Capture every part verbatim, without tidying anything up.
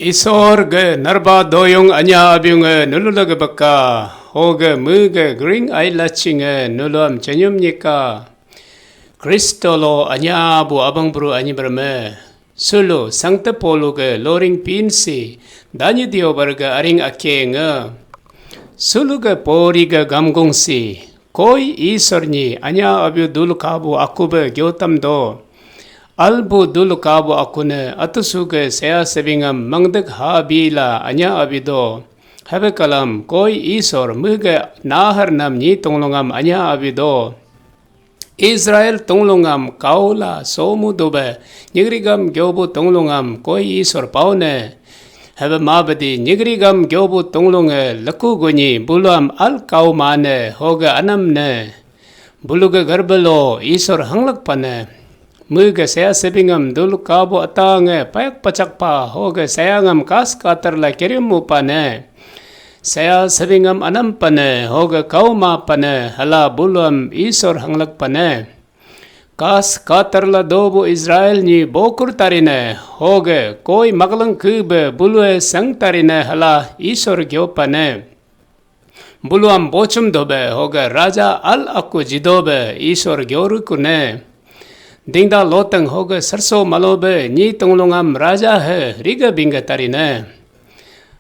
Isor ge narba doyung anya abiung nulu lage baka, hoge mu ge gring ai laching nuluam chenyum nyika. Kristo lo anya bu abang bru anyi berme. Sulu sangte polu ge loring pinsi, danyi diobar ge aring ake nge. Sulu ge pori ge gamgung si, koi Isor nyi anya abiu dulu kabu aku be gyotam do. Albu dulu kabu aku ne atusu ge saya sebingam mangdek ha bi la anya abi do. Hebe kalam koi Isor mu ge nahar nam nyi tunglungam anya abi do. Israel tunglungam kaula somu dube, nyigrigam gyobu tunglungam koi Isor paune. Hebe mabedi nyigrigam gyobu tunglunge leku gunyi buluam al kau mane hoge anam ne. Buluge garbelo Isor hanglak pane. Muge saya sebingam dulu kabu atange payak pachak pa hoge saya ngam kas katar la kerimu pane. Saya sebingam anam pane, hoge kauma pane, hala buluam Isor hanglak pane. Kas katar la dobu Israel nyi bokur tarine, hoge koi maglang kebe bulue sang tarine hala Isor gyo pane. Buluam bochum dobe, hoge raja al aku jidobe, Isor gyoru kune. Dingda loteng hoge sarso malobe, nyi tunglungam raja he riga bingga tarine.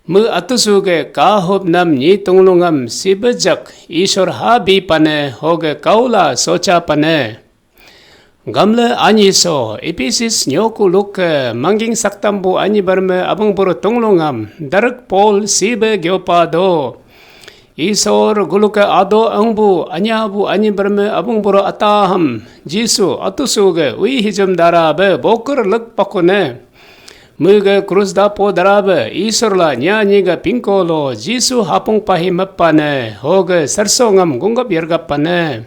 Me atusu ge kahop nam nyi tunglungam sibejak Isor ha bi pane hoge kaula socha pane. Gamle anyi so Episis nyoku luke mangging saktambu anyi barme abang buru tunglungam darek Paul sibe gyopa do. Isor guluke ado angbu anyabu anyi barme abang buru ataham Jisu atusu ge ui hijum dara be bokur lek pakune. Muge krus dapo darabe Isor la nyanyi ga pingko lo Jisu hapung pahi mepane hoge sarso ngam gunggap yergap pane.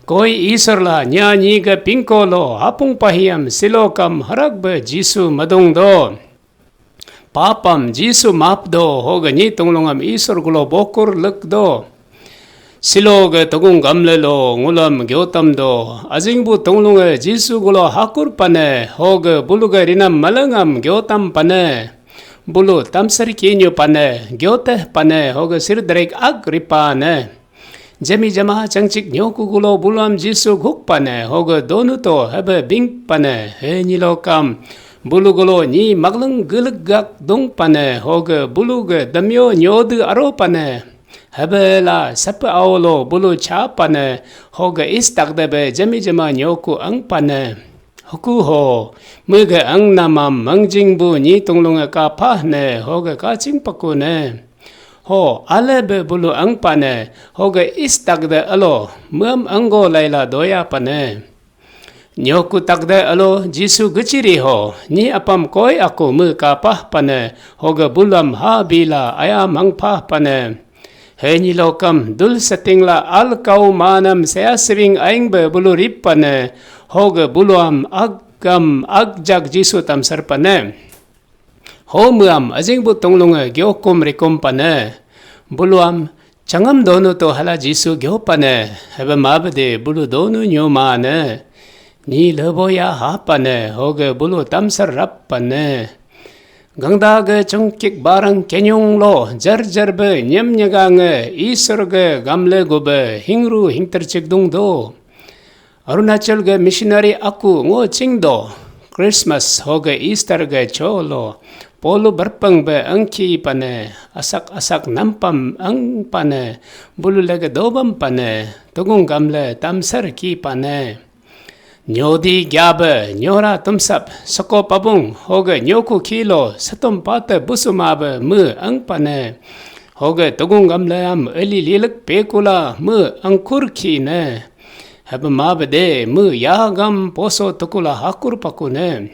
Koi Isor la nyanyi ga pingko lo hapung pahiam silo kam harak be Jisu madung do. Papam Jisu map do hoge nyi tunglungam Isor gulo bokur lek do. Silo ge tugung gamle lo ngulam gyotam do. Ajing bu tunglunge Jisu gulo hakur pane, hoge buluge rinam malangam gyotam pane. Bulu tamsar kinyu pane, gyoteh pane, hoge sir derek ag ripane. Jami jama changchik nyoku gulo buluam Jisu guk pane, hoge donu to hebe bing pane, he nyilo kam. Bulu gulo nyi maglang gelegak dung pane, hoge buluge damyo nyodu aro pane. Hebela sepe aolo bulu cha pane, hoge is takdebe jemi jema nyoku ang pane. Huku ho, mege ang namam mangjing bu nyi tunglunge kapah ne, hoge kaching paku ne. Ho, alebe bulu ang pane, hoge is takde alo, mem anggo laila doya pane. Nyoku takde alo Jisu gechiri ho, nyi apam koi aku me kapah pane, hoge bulam ha bila aya mangpah pane. He nyi lokam dul seting la al kau manam sea sering aing be bulu rip pane, hoge buluam agam agjak Jisu tamsar pane. Ho muam ajing bu tunglunge gyokum rikum pane. Buluam changam donu to hala Jisu gyo pane. Hebe mabede bulu donu nyo mane. Nyi lebo ya ha pane. Hoge bulu tamsar rap pane. Gangda ge chungkik barang kenyung lo jar jar be nyem nyaga nge Isor ge gamle go be hingru hingter chikdung do. Arunachal ge missionary aku ngo chingdo, Christmas hoge Easter ge cholo, polu berpeng be angki pane, asak asak nampam ang pane, bulu lege dobam pane, tugung gamle tamsar ki pane. Nyodi gyabe, nyora tumsap, soko pabung, hoge nyoku kilo, satum pate busuma be me ang pane, hoge tugung gamle am eli lilek pekula me angkur ki ne. Hebe mabede me yagam poso tukula hakur pakune.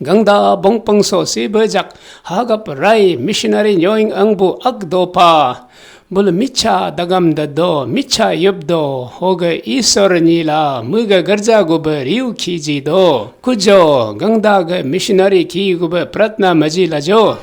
Gangda bongpengso si bejak hagap rai missionary nyoing angbu ak dopa. Bul micha dagam dado, micha yubdo, hoge Isor nyila, muge gerja gube riu kiji do. Kujo, gangda ge missionary ki gube pratna maji lajo.